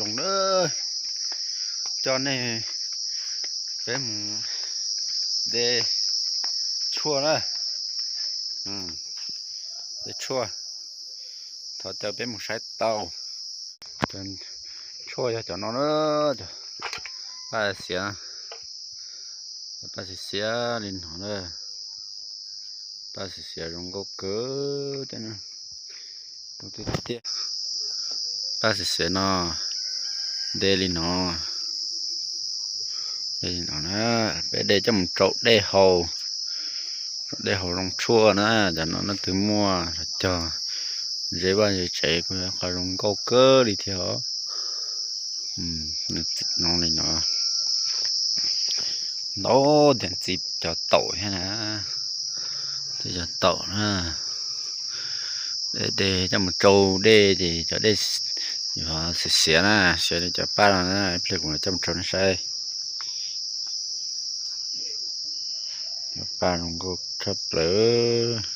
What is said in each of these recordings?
Zoo na, coj nej peb mus de tshuaj na, de tshuaj, thov caw peb mus saib tau. Tshuaj yog cov no na, paj xiav, paj xiav xiav li no na, paj xiav xiav zoo nkauj kawg thiab. Paj xiav xiav no de li no, de li no na, peb de coj mus rau dej haus, rau dej haus zoo tshuaj na. Cov no leej twg muaj los cog ze vaj ze tsev kuj yog qhov zoo nkauj kawg li thiab os. Nws txim no li no, ntau tias txiv cov taum thiab na, txiv cov taum na. De coj mus rau dej ces cov dej xiav xiav na, xiav li cov paj no na, ib pliag kuv coj mus rau nej saib. Cov paj zoo nkauj tshaj plaws.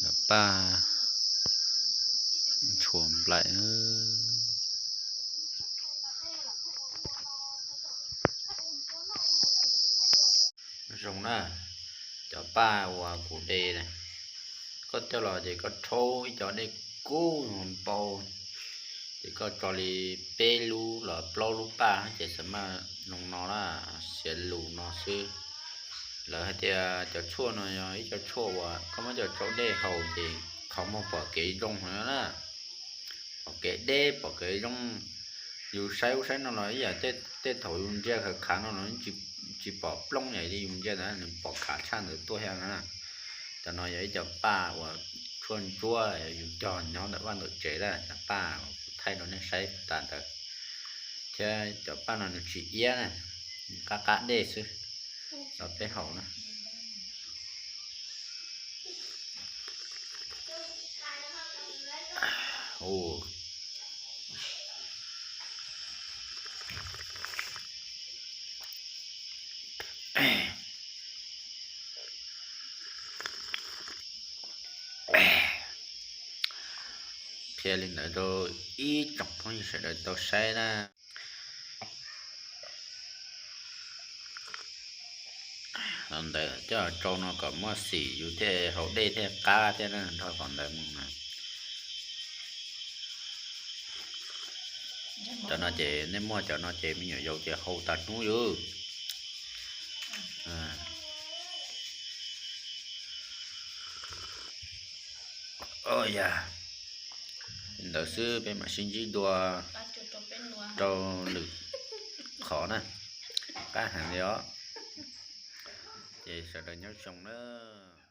Cov paj ntshua nplaim. Zoo na, cov paj uas kuv de na, koj coj los ces koj rhaub ib co dej kub npau, ces koj tso li peb lub los plaub lub paj ces xav maj zoo no na, xiav lus no xwb. Lawv hais tias cov tshuaj no yog ib co tshuaj uas koj muab coj rau dej haus ces qhov muag pom kev zoo heev na, pom kev deb pom kev zoo. Yus saib ub saib no los ib yam tej thaum yus ntsia khav khav no los tsis pom plooj yam li yus ntsia ntawd, nws pom khav tshaj ntawd tuaj thiab na. Cov no yog ib co paj uas tshuaj ntsuab yus cog nyob ntawm vaj ntawm tsev na, cov paj uas kuv thaij rau nej saib tas ntawd. Thiab cov paj no nws tsis iab na, qab qab dej xwb, los peb haus na. Qhia li ntawd rau ib tsoom phooj ywg sawv daws tau saib na. Los ntawd coj rau no kom muaj xim yus thiaj haus dej thiaj qab thiab na, nrog tom ntawd mus na. Cov no ces nej muaj cov no ces me nyuam yaus ces haus tas hnub yus. Yog li ntawd xwb, peb mam sib ntsib dua rau lwm qhov na. Qab heev li os. Ces sawv daws nyob zoo nawb.